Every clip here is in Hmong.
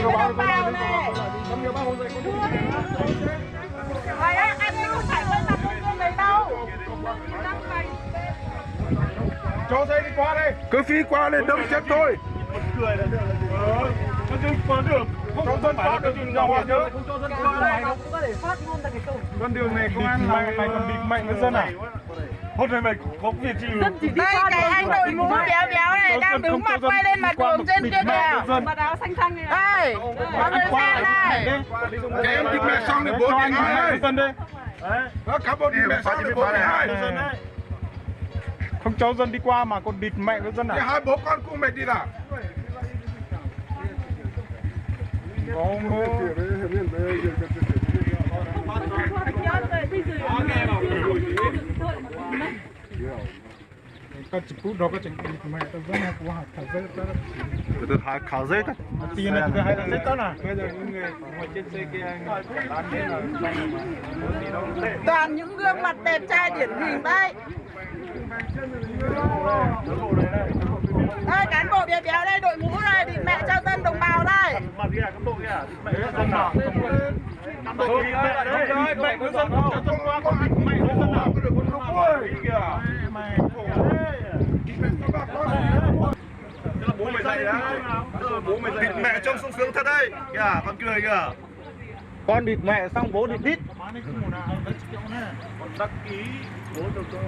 Đồng bào này. Mày á, anh không phải quên mặt không quên mày đâu. Cho xe đi qua đây. Cứ phi qua đây đâm chết thôi. Con đường này không có để phát luôn tại cái cổng. Con đường này công an mày, mày còn bịt miệng với dân à? Hôm nay mày có cái gì chịu? Dân chỉ đi qua đường. Đây, cái anh đội mũ béo béo này đang đứng mặt quay lên mặt đường trên kia kìa. Dân. Mà áo xanh xanh này. Đây, mọi người xem này. Cái em bịt miệng xong thì bố đi ngay. Dân đi. Đó, cán bộ bịt miệng xong thì bố đi ngay. Dân đấy. Không cho dân đi qua mà còn bịt miệng với dân à? Hai bố con của mày đi nào. Có không? Koj tsis pub rau koj tseem bịt miệng tau, tau hais khav zeb. Tsis hais khav zeb, tsis hais khav zeb tau na. Toàn những gương mặt đẹp trai điển hình đấy. Ê, cán bộ béo béo đây, đội mũ này, bịt miệng cho dân đồng bào đây. Bịt miệng trong sung sướng thật đây. Kìa, con kia kìa. Con bịt miệng xong bố bịt đít. Con đăng ký bố cho tôi.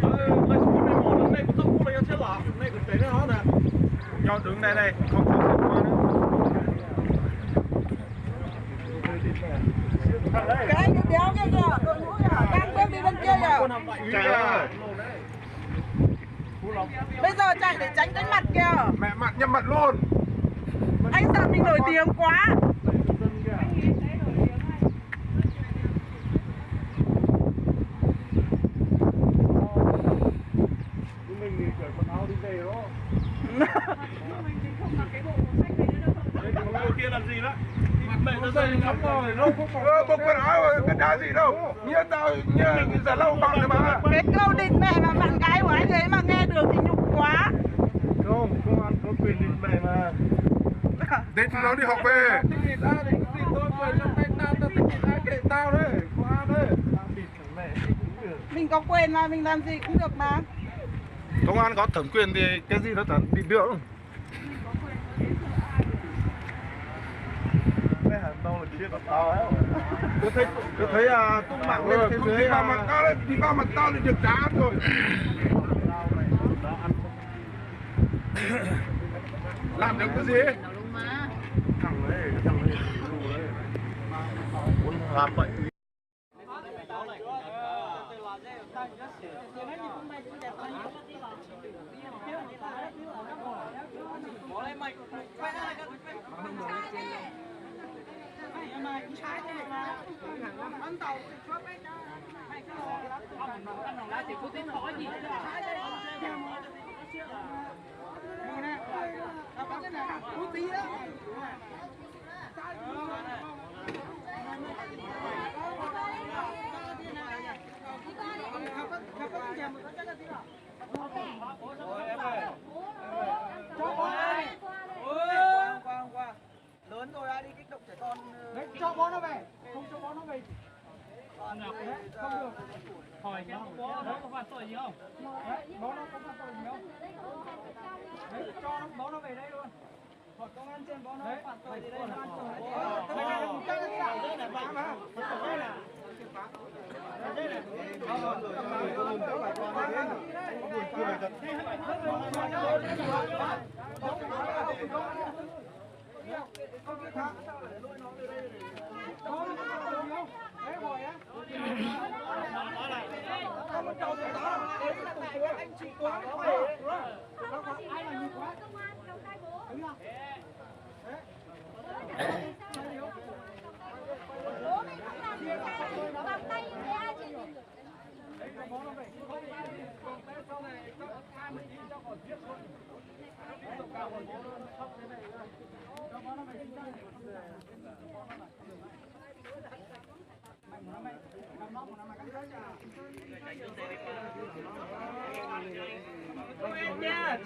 Ơ, mày xuống đây mỏ, này có tông, này có chết lắm, này có cháy nữa hả? Cho đứng đây này, không cho xe qua nữa. Cái anh béo kia kìa, đội mũ kìa, đang bước đi bên kia kìa. Trời ơi. Bây giờ chạy để tránh cái mặt kìa. Mẹ, mặt nhắm mặt luôn. Anh sợ mình nổi tiếng quá. Mình thì cởi quần áo đi về đó. Bộ kia làm gì đó? Mẹ nó dày lắm rồi, nó không có... Ơ, bộ quần áo cái đá gì đâu. Như tao, như, như già lâu bằng rồi mà. Cái câu định mẹ mà bạn gái của anh ấy mà nghe được thì nhục quá. Không, công an có quyền định mẹ mà. Đến thì nó đi học về. Tao thích thì tao thì cứ tin tôi, quyền trong tay tao, tao thích thì ai kệ tao đấy, công an đấy. Tao bịt thằng mẹ thì cũng được. Mình có quyền mà, mình làm gì cũng được mà. Công an có thẩm quyền thì cái gì nó chả bịt được. Cái hàng đâu là chưa có tao á. Tôi thấy, tôi thấy, à, tung mạng lên thì thấy, à, đi qua mặt tao là, đi qua mặt tao là được trả rồi. Làm được cái gì? Thằng đấy, thằng đấy, thằng đấy. Muốn làm vậy. Cho bố này. Hôm qua, hôm qua. Lớn rồi ai đi kích động trẻ con. Đấy, cho bố nó về. Không cho bố nó về. Đấy, không được. Hỏi xem bố nó có phạm tội gì không? Đấy, bố nó có phạm tội gì không? Đấy, cho nó, bố nó về đây luôn. Hỏi công an xem bố nó phạm tội gì đây. Công an cho nó. Đấy, công an cho nó. Công an nha,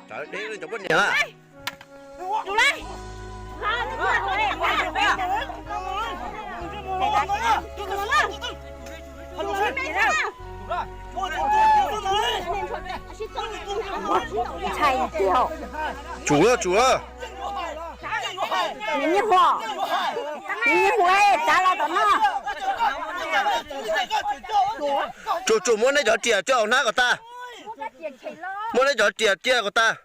Tawv deb li cov poj niam. Ntshai tiag. Tsum, tsum. Nws nyiag hu, nws nyiag hu, tsav los tom no. Tsum, tsum, muab neb cov riam coj hnab kom tas. Muab neb cov riam cia kom tas.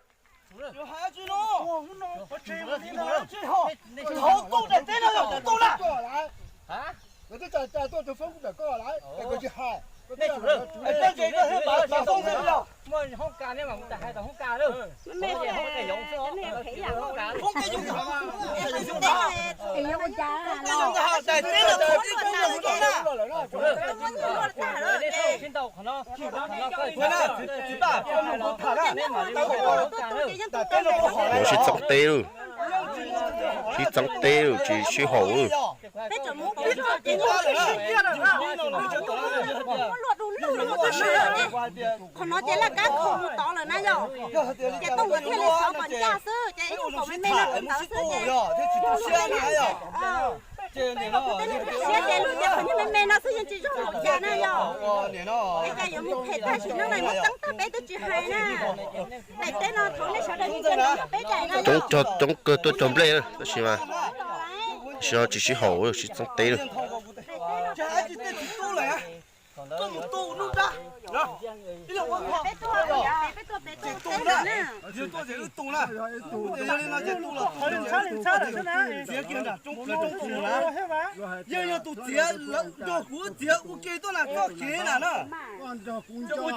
Sib txeeb teb lawm. Sib txeeb teb lawm, tsis sib haum lawm. Qhov no ces laj kab kho mus tod lawm na yom. Ces Tooj nkawd thiaj li xov kom ncaj xwb ces ib nyuag kom me me no ntawd xwb ces. Siab ces lub tias qhov niag me me no xwb yeej tsis zoo haum cas na yom. Es cas yuav mus phem tag sim neej no muab txeeb tag peb twb tsis hais na. Daim teb no thaum nej sawv daws nyob peb daim na yom. Coob kawg tuaj cog nplej tab sis mas, tab sis no tsis sib haum, sib txeeb teb lawm. Yeej yog tus txiav nrog kuv wb txiav ua ke tuaj na txoj kev na na. Ua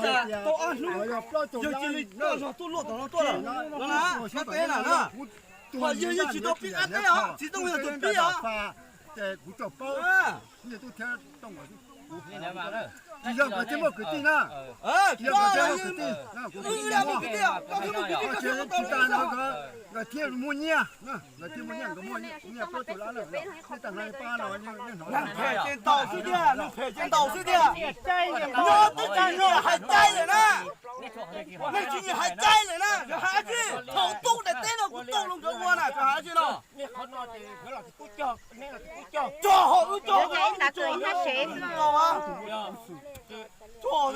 cas tau ob hnub yawg cia li coj zog tuaj luaj tom no tuaj lawm no na, sab teb na na. Yawg yeej tsis tau pib qab teb os, txiv Tooj yog tus pib os. Ces kuv tsuas paub, tsis yog nkawd thiaj muaj kwv tij na. Tsis yog nkawd thiaj muaj kwv tij, kuv tsis muaj. Tsis tas no nkawd thiaj muaj nyiaj, nkawd thiaj muaj nyiaj, nkawd muaj nyiaj plaub caug lab lawm. Nej tag no pab no nej hnov. Nws phem ces ntaus xwb tiag, nws phem ces ntaus xwb tiag. Nyob twb tsis nyiam hais cai lawm na. Nej tsis nyiam hais cai lawm na, koj hais dab tsi? Thaum tub daim teb no kuv tau los nkawd ua na, koj hais dab tsi no? Cog hauv wb cog, cog hauv wb cog. Cov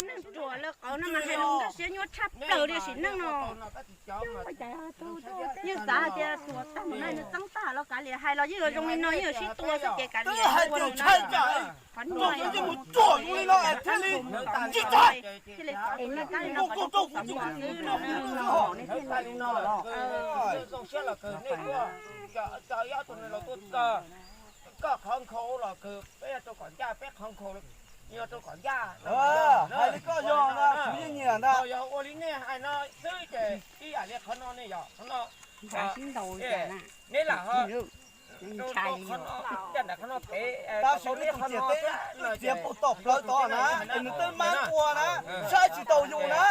neeg ruam lawv qauv no mas hais lus nkag siab nyuaj tshaj plaws li sim neej no. Yeej xav hais tias tuag tag mus no nws txeeb tag los kav liam, hais los yeej yuav zoo li no, yeej yuav sib tua xwb ces kav liam. Qhov no thiaj li tsis txaus, thiaj li txaus li no, nej thiaj li no los. Koj qhov nkhaus los kawg, peb yog rau kom ncaj, peb qhov nkhaus yog rau kom ncaj. Hais li koj yog na, kuv yeej nyiam ntag. Yog ua li nej hais no xwb ces ib yam li qhov no ne yog qhov no. Neb lam ho rau qhov no, caj nram qhov no pem, tab sis neb qhov no txiav puag tom plawv tod na, es nws twb mab ua na, saib tsis taus yus na.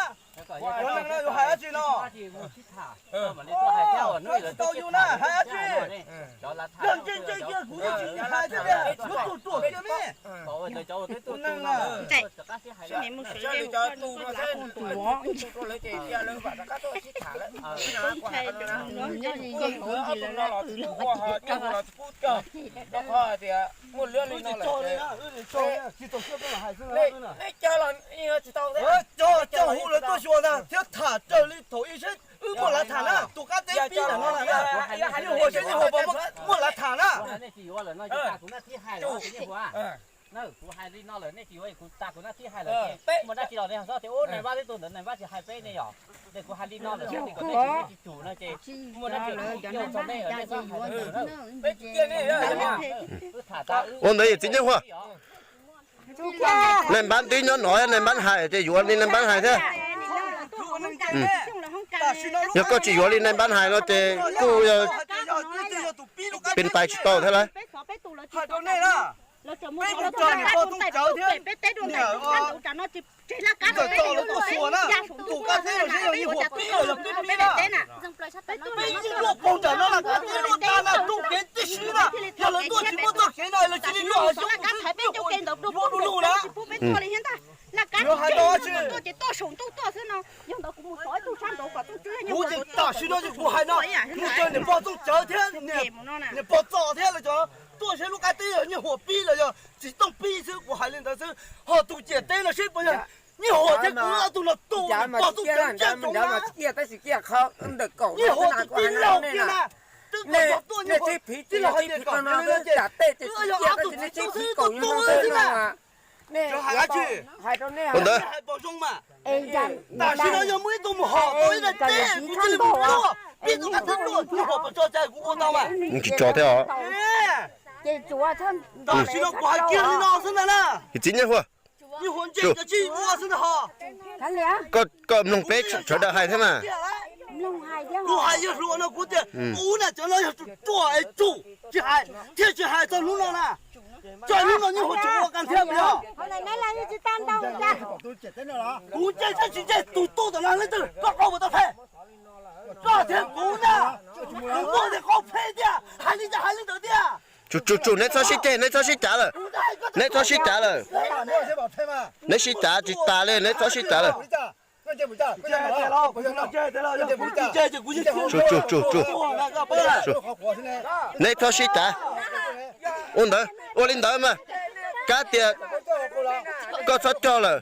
Yuav hais dab tsi no? Tsis tau yus na, hais dab tsi? Yog ntse ntse kiag kuv yeej tsis hais thiab tiag, yuav tuag tuag kiag me. Cog cog hu lawv tuaj xyuas ntag thiab tham raws li thaum ub seb wb muaj lav tham na, tus qab teb pib ntawm no na, yeej huas seb yeej huas puas muaj lav tham na. Kuv hais li no lawm, nej tsis yuav kuv tas kuv nab thib hais lawm ces muaj dab tsi los nej ho tias ub Nais Vab twb tuaj ntawd, Nais Vab tsis hais peb ne yom. Ces kuv hais li no lawm, nej kom nej tsis tsum no ces muaj dab tsi kuv ua txog nej, nej txhob hais. Wb tham tas wb. Ua ntawd yog txiv Nyiaj Huas. Nais Npab twb nyob no, Nais Npab hais ces yuav li Nais Npab hais thiab. Yog koj tsis yuav li Nais Npab hais no ces kuj yog pes pais tsis tau thiab lawm. Kuv ces tam sim no ces kuv hais no, kuv raws niam pog Txooj Tsawv thiab niam pog Txos thiab lawv cov tuaj saib lub qab teb yog Nyiaj Huas pib los yog txiv Tooj pib xwb, kuv hais li ntawd xwb. Ho tus ciam teb no seb puas yog Nyiaj Huas thiab kuv ob tug no tus niam pog Txooj Tsawv ntsia ntsoov na. Nyiaj Huas tus pib laug kiag na, twb kom cov tuaj Nyiaj Huas tij laug hais tias kom ces wb yog ob tug txiv tub xwb tuaj tuaj xwb na. Cov hais dab tsi? Ua ntawd. Tam sim no yog muaj ib tug mus hom tau ib daim teb kuv thiaj li mus pluaj, pib tus qab teb pluaj, Nyiaj Huas puas tso cai kuv ua tau mas. Tsis tso thiab os. Tam sim no kuv hais kiag li no xwb ntag na. Txiv Nyiaj Huas, Nyiaj Huas ntse cov tsis ua xwb ntag ho. Koj mloog peb sawv daws hais thiab mas. Kuv hais yog hluas no kuv tias kuv na cov no yog tsum ruam es tsum tsis hais thiab tsis hais txog hnub no na. Txog hnub no Nyiaj Huas tsum ua qas thiab yog. Kuv ntse thiab tsis ntse tus tuaj tom no leej twg koj qau puas tau phem? Koj thiab kuv na, kuv muaj tej qau phem tiag, hais li cas hais li ntawd tiag. Tsum tsum tsum, neb txhob sib ceg, neb txhob sib cav lawm. Neb txhob sib cav lawm. Neb sib cav tsis tas li, neb txhob sib cav lawm. Tsum tsum tsum tsum. Neb txhob sib cav. Ua ntawd, ua li ntawd mas. Kab tias koj txhob cog lawm.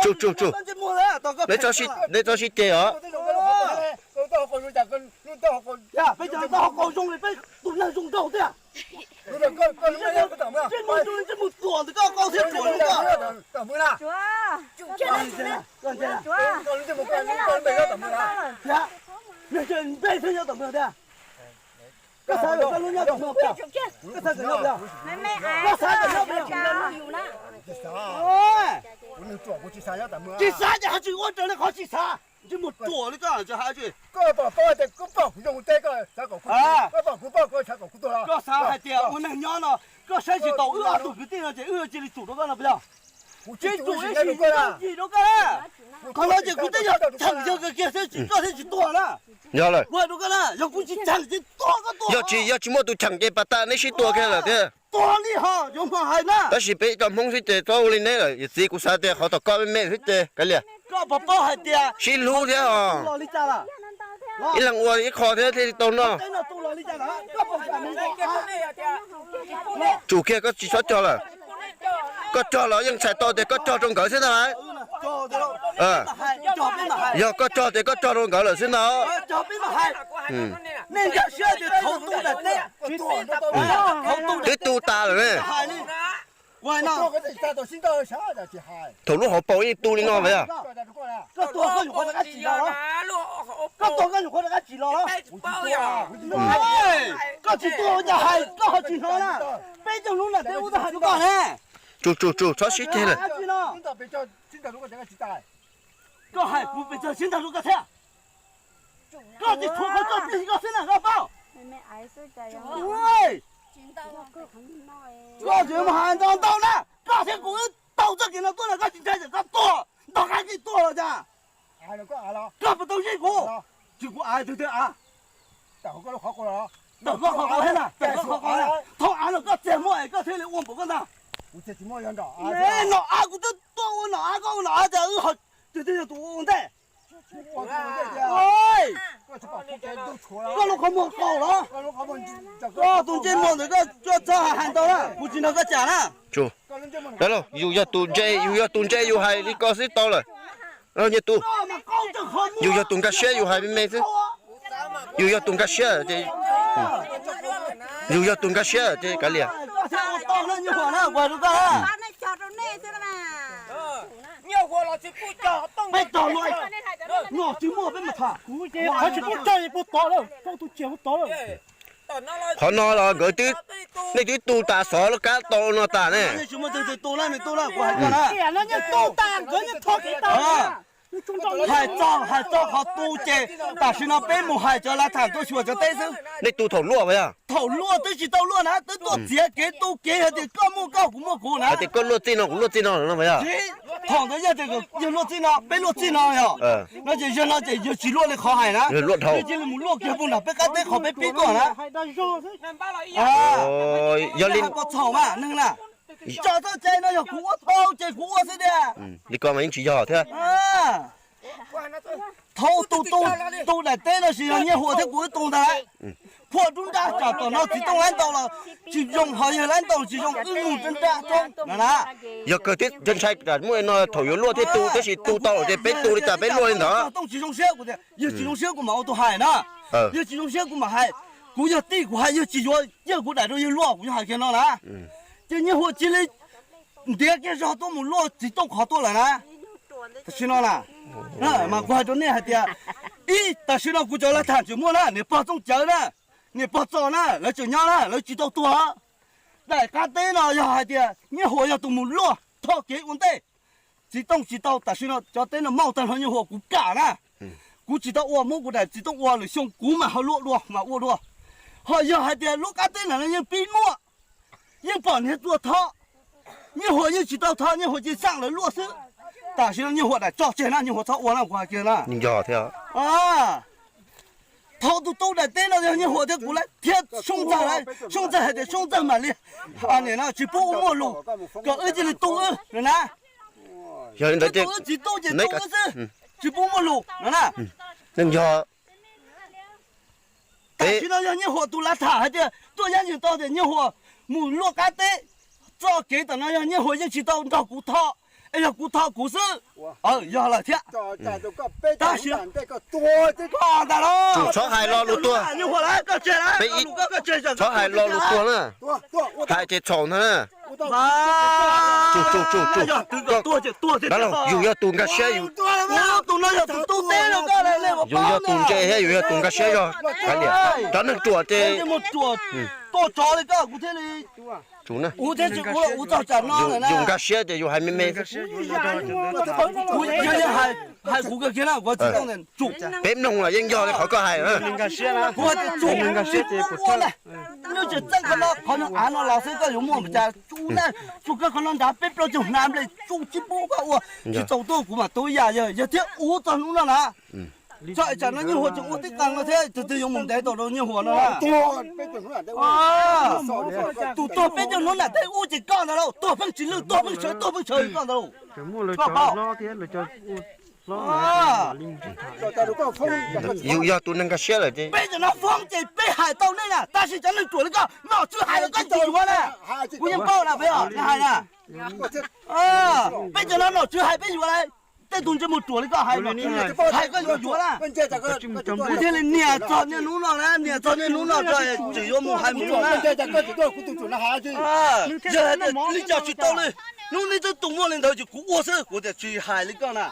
Tsum tsum tsum. Neb txhob sib ceg os. Tsis xav ces hais tsis ua raws li qhov tsis xav. Ntsej muag ruam li koj hais tsis. Koj xav hais tias ua neeg nyob no koj saib tsis taus wb ob tug kwv tij no ces wb cia li tsum rau koj no puas yog? Tsis tsum ib sim neej rau koj na. Qhov no ces kuv twb yog cheem yawg kiag thiab tsis koj thiaj tsis tuag na. Yog lawm. Ua rau koj na, yog kuv tsis cheem ces tuag koj tuag. Yog tsis, yog tsis muaj tus cheem ces pas tas neb sib tua kiag lawm thiab. Tuag li ho yuav hmo hais na. Tab sis peb cov Hmoob xwb ces txhob ua li neb lawm, yawm txiv, kuv xav tias qhov tom koj me me xwb ces kav liam. Koj puas paub hais tias sib hlub thiab os. Ib leeg ua ib qho thiab thiaj li tau noj. Tsum kiag, koj tsis txhob cog lawm. Koj cog los yeej txhais tau tias koj cog rau nkawd xwb ntag lauj. Yog koj cog tias koj cog rau nkawd lawm xwb ntag. Twb tu tas lawm ne. Thaum lub hauv paus yeej tu li no lawm yog. Koj tsis tuag cas hais koj ho tsis hnov na. Peb caug hnub na peb ua tau hais rau koj ne. Tsum tsum tsum, txhob sib ceg lawm. Koj hais kuv pes tsawg sib ntag rau koj thiab. Koj tsis tshuav qhov koj tsis koj xwb na koj paub. Koj tsis mus hais ntau ntau na, koj thiab kuv wb tau Txoj kev no tuaj no koj tsis ntshai tias koj tuag ntog qab kev tuag los cas? Koj puas tau yeej kuv? Tsis kuv av twg twg av. Tawm koj qhov qhov na, tawm koj qhov qhov na. Thaum av no koj txiag muaj es koj thiaj li ua npaum koj ntag. Nom av kuv twb tuaj ua nom av koj ua nom av cas wb ho twg twg yog tus ua ua ntej. Koj lub qhov muag qaug los? Koj tus ntsej muag ntawd koj txhob hais ntau na, kuv tsis nrog koj cam na. Dab laug, yus yog tus ntse, yus yog tus ntse yus hais li ko xwb tau lawm. Nyiaj tub, yus yog tus nkag siab yus hais me me xwb. Yus yog tus nkag siab ces, yus yog tus nkag siab ces kav liam. Qhov no los nkawd twb, nej twb tu tas xov lub kab tau no tas ne. Hais txog, hais txog qhov tu ces tam sim no peb mus hais cov lav tham tuaj xyuas cov teb xwb. Nej tu thaum luaj puas yog? Thaum luaj twb tsis tau luaj na, twb tuaj txiav kev tu kev hais tias koj muaj koj kuv muaj kuv na. Hais tias koj luaj txij no kuv luaj txij no no puas yog? Thaum ntawd yog tias yawg luaj txij no peb luaj txij no yog no ces yawg no ces yawg tsis luaj li qhov hais na. Yawg cia li mus luaj kiag puag nram peb qab teb qhov peb pib tuaj na. Yog li pos txhaum mas neeg na, tso txoj cai no yog kuv ua tau ces kuv ua xwb tiag. Li ko mas yeej tsis yog thiab. Thaum tus tu, tu daim teb no tsis yog Nyiaj Huas thiab kuv wb tu ntag. Phua dub nrab tsam tom no txiv tooj lab ntaus los tsis zoo, ho yawg lab ntaus tsis zoo, wb mus nrab nrab roob no na. Yog kawg thiab, ntshai tsam muaj no thaum yuav luaj thiab tu, tab sis tu tau ces peb tu li cas peb luaj li ntawd. Tooj tsis zoo siab kuv tias, yawg tsis zoo siab kuv mam ua tus hais na. Yawg tsis zoo siab kuv mam hais. Kuv yog tij kuv hais yawg tsis yuav, yawg kuv daim rau yawg luaj kuv yog hais kiag no na. Ces Nyiaj Huas cia li ntiav kiag zog tuaj mus luaj txiv tooj qhov tuaj lawm na. Tam sim no na, mas kuv hais rau nej hais tias, ib tam sim no kuv cov lav tham tseem muaj na, niam pog Txooj Cawv na, niam pog Txos na, lawv tseem nyob na, lawv tsis tau tuag. Daim qab teb no yog hais tias Nyiaj Huas yog tus mus luaj tho kev ua ntej. Txiv tooj tsis tau, tam sim no cov teb no mauj tag nrho Nyiaj Huas kuv kam na. Kuv tsis tau ua, muab kuv daim txiv tooj ua lwm xyoo kuv mam ho luaj dua mas ua dua. Ho yog hais tias lub qab teb ntawd no yeej pib muaj, yeej pom niag tuaj tho, Nyiaj Huas yeej tsis tau tho, Nyiaj Huas cia xaj lawv luaj xwb. Tam sim no Nyiaj Huas daim tso tseg na, Nyiaj Huas txhob ua na kuv hais kiag na. Thaum tus tu daim teb no yog Nyiaj Huas thiab kuv lawm thiab Soob Ntxawg lawm, Soob Ntxawg hais tias Soob Ntxawg mam li, nim no tsis pub ua muaj lus, kom wb cia li tu wb no na. Yog li ntawd ces wb tsis tu ces tu wb xwb, tsis pub muaj lus no na. Yog tam sim no yog Nyiaj Huas tus lav tham hais tias tuaj yab yeej tau tias Nyiaj Huas mus luaj qab teb, txoj kev tam no yog Nyiaj Huas yeej tsis tau nrog kuv tho, es yog kuv tho kuv xwb. Yog lawm thiab. Tab sis koj ntag los, tsum txhob hais lo lus tuag, txhob hais lo lus tuag na. Hais ces txhaum ntag na. Tsum tsum tsum tsum. Dab laug, yus yog tus nkag siab, yus, tus no yog tus tu teb no, yus yog tus ntse thiab yus yog tus nkag siab zog. Kav liam, cov neeg ruam ces, tuaj tsov li koj kuv thiaj li, tsum na, kuv thiaj tsis ua ua txog tsam no. Yus nkag siab ces yus hais me me. Kuv yog li hais, hais kuv kawg kiag na, kuv tsis, tsum, peb mloog los yeej yog li qhov koj hais. Kuv hais tias tsum, tsis pub ua na, nws tseem txeeb qhov no, qhov no av no los xwb koj yuav muaj cas tsum na. Tsum koj qhov no nrad peb plaub caug hnav nplej, tsum tsis pub koj ua. Tsis txaus tuaj kuv mam tu ib yam, yog thiab ua txog hnub no na. Txog tsam no Nyiaj Huas tseem ua tib qees no thiab, tus twg yuav mus ntev tau rau Nyiaj Huas no na. Tus tuag peb caug hnub nram tej ub ces koj ntag lauj, tuag pheej tsis lwj, tuag pheej sawv, tuag pheej sawv li koj ntag lauj. Koj paub, yus yog tus neeg nkag siab lawm ces peb cov no foob ces peb hais tau nej na, tab sis cov neeg ruam li koj nom tswv hais los koj tsis yuav na. Kuv yeej paub na, peb hais na, peb cov no nom tswv hais peb yuav na. Tej tus ntsej muag ruam li koj hais, hais koj yuav yuav na. Kuv thiaj li nias txog niaj hnub no na, nias txog niaj hnub no tso, tseem yuav mus hais mus na. Yog hais tias li cas tsis tau li, hnub neb twb tus muaj li ntawd ces kuv ua xwb, kuv tias tsis hais li koj na.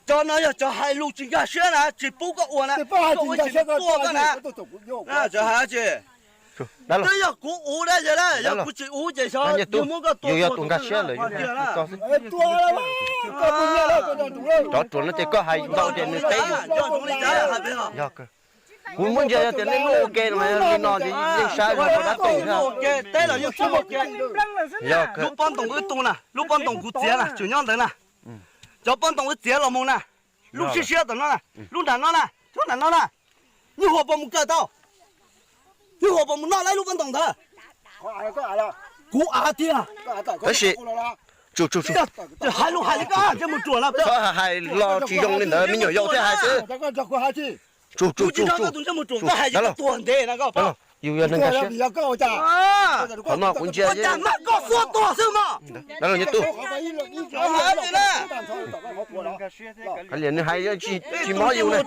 Cov no yog cov hais lus tsis nkag siab na, tsis pub koj ua na, koj ua tsis tuaj koj na. Cov hais tsis, twb yog kuv ua na, yog kuv tsis ua ces xyov muab koj tua. Yus yog tus nkag siab lawm, yus hais li ko xwb. Cov ruam no ces koj hais ntau ces nws teb yus. Yog kawg. Kuv muab ntsia yog tias nej muaj ua ke no mas li no ces yeej saib zoo rau dab tsi thiab. Teb los yeej tsis muaj ua ke. Lub pob ntoos wb tu na, lub pob ntoos kuv txiav na, tseem nyob ntawd na. Cov pob ntoos wb txiav los mus na, lub siab siab tom no na, lub nram no na, lub nram no na. Nyuj Huas puas mus kawm tau? Nyuj Huas puas mus noj lawv lub pob ntoos ntawd? Kuv av tiag. Tab sis, tsuj tsuj tsuj, hais lus hais li koj ntsej muag ruam na, txhob hais los tsis zoo li ntawd, me nyuam yaus thiaj hais xwb. Tsuj tsuj tsuj tsuj, dab laug, yus yog neeg nkag siab. Qhov no kuv ntsia, ua cas mas koj xub tuag xwb mog. Dab laug nyob tub. Nws hais tsis mob yus na.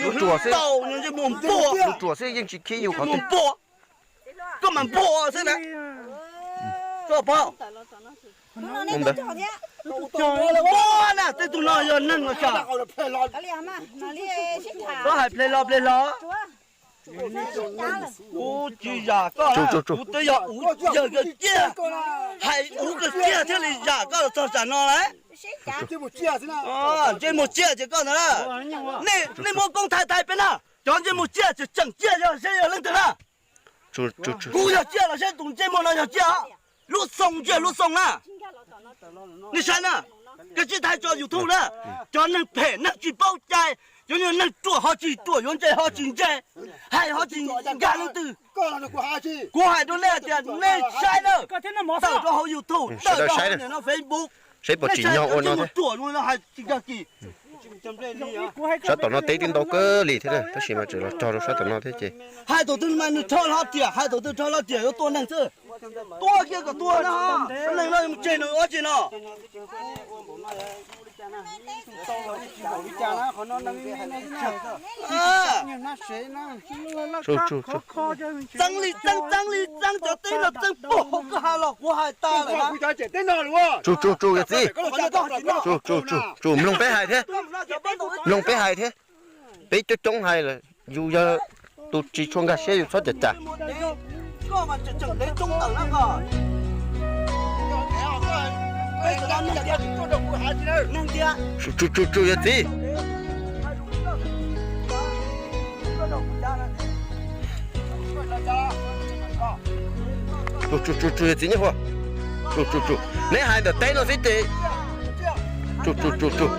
Lub ruam xwb, lub ruam xwb yeej tsis khib yus qhov twg. Koj mas npua xwb na. Koj paub, npua na, tej tug no yog neeg los tsam. Koj hais ple hlo ple hlo. Kuv tsis zam koj, kuv twb yog ub yawg kawg kiag, hais ub kawg kiag thiaj li zam koj los txog tsam no lawm. Ntsej muag tsiaj ces koj ntawd na. Nej muab koob thaij thaij peb na, cov ntsej muag tsiaj tseem tseem tsiaj yog seb yog leej twg na. Kuv yog tsiaj los seb tus ntsej muag no yog tsiaj. Lub xoo ntsia lub xoo na. Nej saib na, koj tsis thaij tso YouTube na. Cov neeg phem neeg tsis paub cai, cov neeg ruam ho tsis ruam, yuav ntse ho tsis ntse, hais ho tsis nkag leej twg. Kuv hais rau nej tias nej saib na, tawm rau hauv YouTube, tawm rau hauv niam no Facebook, saib puas tsim nyog ua no thiab. Sab tom no teb twb ntau kawg li thiab na, tab sis mas tseem los cog rau sab tom no thiab ces. Hais thaum twg mas nws rho hlo riam, hais thaum twg rho hlo riam yuav tua neeg xwb. Tua kiag kom tua no, neeg no mus tseg nws ua tsi no. Txeeb li txeeb, txeeb li txeeb, cov teb no txeeb puag hauv koj ha los kuv hais tas lawm na. Tsuj tsuj tsuj yawm txiv. Tsuj tsuj tsuj, mloog peb hais thiab, mloog peb hais thiab. Peb coob coob hais lawm, yus yog tus tsis tshua nkag siab yus txhob cam cam. Tsuj tsuj tsuj yawm txiv. Tsuj tsuj tsuj tsuj yawm txiv Nyuj Huas. Tsuj tsuj tsuj, neb hais ntawm teb no xwb ces. Tsuj tsuj tsuj tsuj.